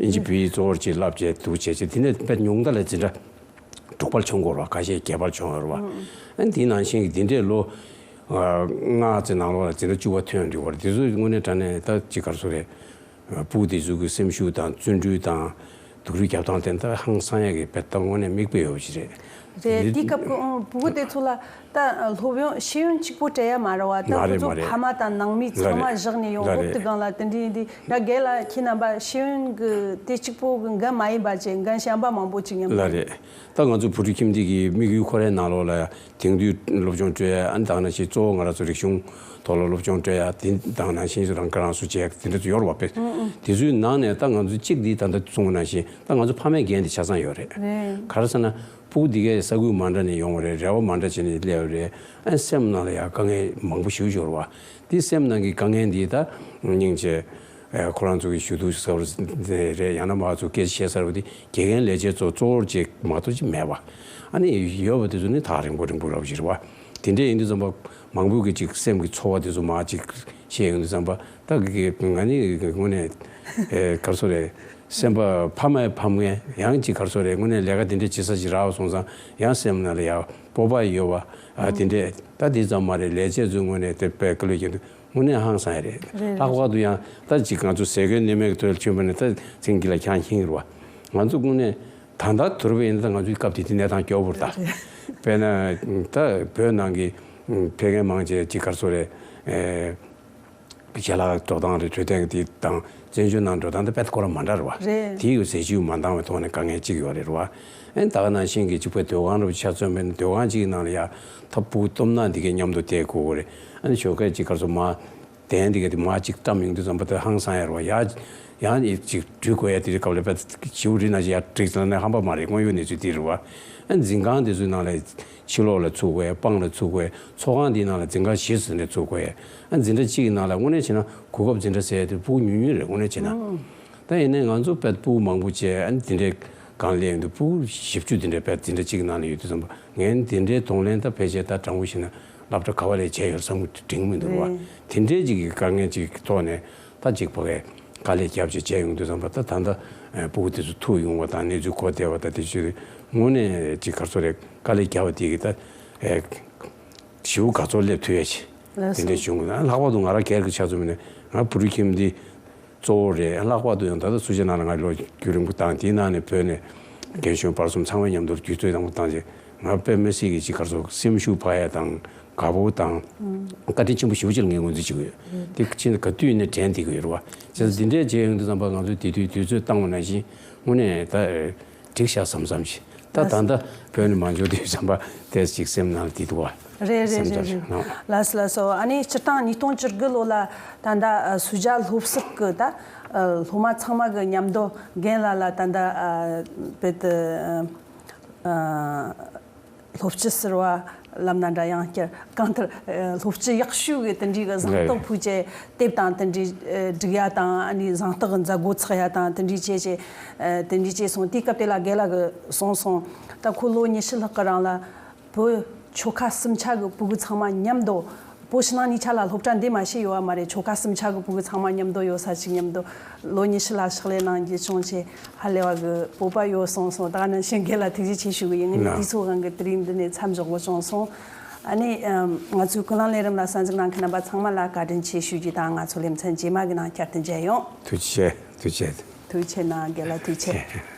ཨིན་ཇི་བོད་ཡིག་གཙོ་བོར་ཅིག་བསླབ་བྱས་འདུག་བྱས་བྱས། དེ་ནས་དཔེ་ཉུང་མཐའ་ལ་འཛིན་གྲྭ་དྲུག་པར་བྱོན་དགོས་རེད་བ། ཁ་ཤས་བརྒྱད་པར་བྱོན་ཡོད་རེད་བ། ཨ་ནི་དེ་ནང་བཞིན་གྱི་དེ་འདྲའི་ལོ་ ལྔ་ཙམ་ནང་ལོགས་ལ་འཛིན་གྲྭ་བཅུ་པ་ཐོན་འགྲོ་བར་དེ་ཚོ་དངོས་གནས་དྲང་གནས་ད་ཅིག་ག་རེ་ཟེར་དགོས་རེད། ཕྲུ་གུ་དེ་ཚོ་གི་སེམས་ཤུགས་དང་བརྩོན་འགྲུས་དང་སྡུག་རུས་རྒྱབ་སྟངས་དེ་ད་ཧང་སང་ཡག་གི་དཔེ་ད་དངོས་གནས་མིག་དཔེ་ཡོད་པ་ཞིག་རེད། རེད། དེ་དེའི་སྐབས་ཀྱི་ཨང་ཕྲུ་གུ་དེ་ཚོ་ལ་ད་སློབ་ཡོན་ཤེས་ཡོན་གཅིག་པོ་སྤྲད་ཡ་མ་རེད་བ། ད་མ་ཁོ་རེད་ཚོ་མ་རེད། ཕ་མ་དང་ནང་མི་ལ་ཚང་མ་རེད། བཞག་ནས་ཡོང་། ལ་སློབ་རེད། དུས་སྒང་ལ་དེ་འདྲའི་འདི་ད་རྒན་ལགས་ཁྱེད་རྣམ་པ་ཤེས་ཡོན་གྱི་དེ་གཅིག་པོ་གི་འགན་མ་ཡིན་པ་བྱས་འགན་གཞན་པ་མང་པོ་ཅིག་མཉམ་ལ་དུ། རེད། ད་ང་ཚོ་བུ་ཕྲུག་ཁྱིམ་སྡེ་གི་དམིགས་ཡུལ་ཁོ་རའི་ནང་ལོགས་ལ་དེང་དུས་སློབ་སྦྱོང་སྤྲོད་ཡ། ཨ་ནི་ད་ནང་བཞིན་གཙོ་བོ་ང་རང་ཚོ་རིག་གཞུང་ཐོག་ལ་སློབ་སྦྱོང་སྤྲོད་ཡ་དེ་དང་ནང་བཞིན་རང་ཁ་རང་གསོ་བྱེད་ཡ་དེ་འདྲ་ཚོ་ཡོད་རེད་བ། དཔེ་དེ་ཚོའི་ནང་ནས་ད་ང་ཚོ་གཅིག་འདི་ད་ལྟ་གསུངས་པ་ནང་བཞིན་ད་ང་ཚོ་ཕ་མའི་འགན་དེ་ཆ་ཚང་ཡོད་རེད། རེད། ག་རེ་ཟེར་ན། ཕྲུ་གུ་འདི་གས་ས་ཁུལ་མ་འདྲ་ནས་ཡོང་བ་རེད། རེ་བ་མ་འདྲ་བྱས་ནས་སླེབས་པ་རེད། ཨ་སེམས་ནང་ལ་ཡང་དཀའ་ངལ་མང་པོ་ཞེ་པོ་ཅིག་ཡོད་རེད་བ། འདི་སེམས་ནང་གི་དཀའ་ངལ་འདི་ད་སྙིང་རྗེ། ཨ་ཁོ་རང་ཚོ་གི་ཞུ་གཏུག་ཟེར་བ་རེད། ཡང་ན་མ་ཚོ་སྐད་ཆ་བཤད་ས་རེད་བ། འདི་དགེ་རྒན་ལས་བྱེད་ཚོ་གཙོ་བོར་བྱས་མ་གཏོགས་ཅིག་མེད་པ། ཨ་ནི་ཡོད་པ་དེ་ཚོ་ནི་ཐག་རིང་པོ་རིང་པོ་རེད་བ་ཞིག་རེད་བ། དེ་འདྲ་ཡིན་དུས་ཙམ་པ་མང་པོ་གི་ཅིག་སེམས་ཀྱི་ཚོར་བ་དེ་ཚོ་མར་ཅིག་བཤད་ཡོང་དུས་ཙམ་པ། ད་གི་ང་ནི་དངོས་གནས་ཨེ་ག་རེ་ཟེར་དགོས་རེད། སེམས་པ་ཕ་མའི་ཕམ་ངན་ཡང་ཅིག་ག་རེ་ཟེར་དགོས་རེད། དངོས་གནས་ལས་ཀ་དེ་འདྲ་བྱེད་ས་ཅིག་རག་སོང་ཙང་ཡང་སེམས་ནང་ལ་ཡང་སྤོབས་པ་ཡོད་པ། ཨ་དེ་འདྲས་ད་དེ་ཙམ་མ་རེད། ལས་བྱེད་ཚོའི་ངོས་ནས་དེ་དཔེ་བཀའ་སློབ་བྱེད་དུས་དངོས་གནས་ཧང་སང་ཡ་རེད། རེད། ལྷག་པར་དུ་ཡང་ད་ཅིག་ང་ཚོ་ཟས་གོས་གནས་མལ་གྱི་ཐོག་ལ་ཐོན་པ་ནས་ད་ཚིག་གི་ལ་ཁྱང་ཁྱིང་རེད་བ། ང་ཚོ་དངོས་གནས་ད་ལྟ་དུར་བ་ཡིན་ན་ད་ང་ཚོའི་སྐབས་དེ་དུས་གནས་སྟངས་སྐྱོ་པོ་རེད་ད། རེད། དཔེར་ན་ད་བོད་ནང་གི་ཕ་རྒན་མང་ཆེ་ཅིག་ག་རེ་ཟེར་དགོས་རེད། ཨེ། ཞལ་ལག་འགྲོ་སྟངས་རེད། འཕྲོད་བསྟེན་གྱི་དེ་དང་བཙན་བྱོལ་ནང་འགྲོ་སྟངས་དེ་དཔེ་ཁོ་རང་མ་འདྲ་རེད་བ། རེད། དེ་ཡོད་ཟས་བཅུད་མ་འདང་བའི་ཐོག་ནས་དཀའ་ངལ་གཅིག་ཡོད་རེད་བ། ཨེ་ད་ག་ནང་བཞིན་གྱི་གཅིག་པའི་སྡོད་ཁང་རུ་ཆ་མཚོན་པའི་སྡོད་ཁང་གཅིག་ནང་ལ་ཡ་ཐབ་ཕུག་སྟོབས་ན་འདི་གའི་མཉམ་དུ་བསྡད་དགོས་ཀྱི་རེད། ཨ་ནི་ཞོགས་ཀས་གཅིག་གར་སོ་མ་གདན་འདི་གའི་དེ་མ་གཅིག་བཀྲམ་ཡོང་དུས་ཙམ་པ་དེ་ཧང་སང་ཡ་རེད་བ། ཡ་ཡང་ཡི་གཅིག་འགྲུལ་དགོས་ཡ་དེ་རིགས་སྐབས་ལ་དཔེ་ཞིའུ་རི་ན་ཞིག་ཡ་བསྒྲིགས་ཙང་ནས་ཧམ་པ་མ་རེད། དངོས་ཡོད་གནས་ཚུལ་དེ་རེད་བ། ཨ་འཛིན་ཁང་དེ་ཚོའི་ནང་ལ་ཕྱི་ལོགས་ལ་ཚུགས་དགོས་ཡ། སྤང་ལ་ཚུགས་དགོས་ཡ། ཚོགས་ཁང་དེའི་ནང་ལ་འཛིན་ཁང་བཞི་ཙམ་ནས་ཚུགས་དགོས་ཡ། ཨ་འཛིན་གྲྭ་གཅིག་གི་ནང་ལ་དངོས་གནས་བྱས་ན་གོ་སྐབས་འཛིན་གྲྭ་ཟེར་ཡ་དེ་ཕྲུ་གུ་ཉུང་ཉུང་རེད། དངོས་གནས་བྱས་ན། ད་ཡིན་ནའི་ང་ཚོ་དཔེ་ཕྲུ་གུ་མང་པོ་བྱས་ཨ་ནི་དེ་འདྲའི་སྒང་སླེབས་ཡོང་དུས་ཕྲུ་གུ་བཞི་བཅུ་དེ་འདྲའི་དཔེ་འཛིན་གྲྭ་གཅིག་གི་ནང་ལ་ཡོད་དུས་ཙམ་པ་ངས་དེ་འདྲའི་གདོང་ལེན་ད་ཕལ་ཆེར་ད་དྲང་པོ་བཤད་ན་སློབ་གྲྭ་ག་བ་ལས་བྱས་ཡོད་བསམ་གྱི་འདུག་བ། རེད། དེ་འདྲའི་ཅིག་གི་དཀའ་ངལ་ཅིག་གི་ཐོག་ནས་ད་ཅིག་ཕ་གིའི་དཀའ་ལས་བརྒྱབ་བྱས་བྱས་ཡོང་དུས་ཙམ་པ་ད་ད་ལྟ་ཕྲུ་གུ་དེ་ཚོ་ཐུག་ཡོང་བ་དང་གནས་ཚུལ་གོ་བདེ་བ་དང་དེ་ཚོ་དངོས་གནས་ཅིག་ག་རེ་ཟེར་དགོས་རེད། དཀའ་ལས་བརྒྱབ་པ་དེ་གི་ད་ཞེ་པོ་དགའ་ཚོར་སླེབས་ཐུབ་ཡ་ཅིག་དེ་འདྲ་བྱུང་། ལྷག་པར་དུ་ང་རང་སྒེར་གྱི་ཆ་ཚང་མིན་ན་ང་ཕྲུ་གུ་ཁྱིམ་འདི་གཙོ་བོ་རེད། ལྷག་པར་དུ་ཡང་ད་ལྟ་སུ་ཇཱ་ནང་ལ་ང་ལོ་རྒྱུན་རིང་པོ་བཏང་། དེའི་ནང་ནས་བོད་ནས་རྒན་གཞོན་བར་གསུམ་ཚང་མ་མཉམ་དུ་རྒྱུད་སྟོད་དང་པོ་བཏང་རྗེས་ང་དཔེ་མི་སྲིད་ཀྱི་ཅིག་ག་རེ་ཟེར་སེམས་ཤུགས་འཕར་ཡ་དང་དགའ་པོ་དང་བཀའ་དྲིན་ཆེན་པོ་ཞེ་པོ་ཅིག་ལ་ངས་ངོས་འཛིན་བྱེད་ཀྱི་ཡོད། དེ་ཕྱིན་ག་དུས་ནས་དྲན་བསྡད་ཀྱི་ཡོད་རེད་བ། བྱས་ཙང་འདི་འདྲས་བྱས་ཡོང་དུས་ཙམ་པ་ང་ཚོས་དེ་དུས་དུས་ཚོད་བཏང་བ་ནང་བཞིན་དངོས་གནས་ད། འགྲིག་ཤག་བསམ་བསམ་ཞིག་ད་ད་ལྟ་བོད་ནས་མ་འབྱོར་དུས་བསམ་པ་དེ་ཅིག་སེམས་ནང་ལ་དེ་འདུག་བ། རེད་རེད་སེམས་རེད་ཅག་རེད། ནང་། ལགས་སོ་ལགས་སོ། ཨ་ནི་སྤྱིར་བཏང་ཉིས་སྟོང་བཅུ་དགུ་ལོ་ལ་ད་ལྟ་ཨ་སུ་ཇཱ་སློབ་གསོ་གི་ད་ཨ་སློབ་མ་ཚང་མ་གི་མཉམ་དུ་རྒན་ལགས་ལ་ད་ལྟ་ཨ་བོད་དུ་ཨ་སློབ་སྤྱི་ཟུར་པ་ལབ་ན་འདྲ། ཡང་བསྐྱར་གང་ལྟར་ཨ་སློབ་སྤྱི་ཡག་ཤོས་ཀྱི་དེ་འདྲའི་གི་གཟེངས་རྟགས་ཕུལ་བྱས་དེབ་དང་དེ་འདྲའི་ཨ་སྒྲིག་ཡ་དང་། ཨ་ནི་གཟེངས་རྟགས་ཀྱི་མཛད་སྒོ་ཚོགས་ཡ་དང་དེ་འདྲའི་བྱས་བྱས་ཨ་དེ་འདྲའི་བྱས་སོང་། དེའི་སྐབས་དེ་ལ་རྒན་ལགས་ཀྱིས་གསུངས་སོང་། ད་ཁོ་ལོ་ཉི་ཤུ་ལྷག་གི་རིང་ལ་བོད་ཆོལ་ཁ་གསུམ་ཆ་གི་ཕྲུ་གུ་ཚང་མ་མཉམ་དུ། བོད་ཕྱི་ནང་གཉིས་ཆ་ལ་སློབ་གྲྭ་འདི་མ་ཞིག་ཡོད་པ་མ་རེད། ཆོལ་ཁ་གསུམ་ཆ་གི་ཕྲུ་གུ་ཚང་མ་མཉམ་དུ་ཡོད་ས་ཅིག་མཉམ་དུ་ལོ་ཉི་ཤུ་ལ་ཕྱག་ལས་གནང་རྒྱུ་བྱུང་བྱས་ཧ་ལས་པ་གི་སྤོབས་པ་ཡོད་གསུངས་སོང་། ད་ག་ནང་བཞིན་རྒན་ལགས་ཐུགས་རྗེ་ཆེ་ཞུ་གི་ཡིན། ངས་ན་དུས་ཚོད་དབང་གིས་དེ་རིང་འདི་ནས་མཚམས་འཇོག་དགོས་བྱུང་སོང་། ཨ་ནི་ཨམ་ང་ཚོའི་ཀུན་གླེང་ལས་རིམ་ལ་གསན་གཟིགས་གནང་མཁན་རྣམ་པ་ཚང་མ་ལ་བཀའ་དྲིན་ཆེ་ཞུ་རྒྱུ་དང་། ང་ཚོ་ལེ་ཚན་རྗེས་མ་གི་ནང་བསྐྱར་དུ་མཇལ་ཡོང་། ཐུགས་རྗེ་ཆེ། ཐུགས་རྗེ་ཆེ། ཐུགས་རྗེ་ཆེ་གནང་། རྒན་ལགས་ཐུགས་རྗེ་ཆེ།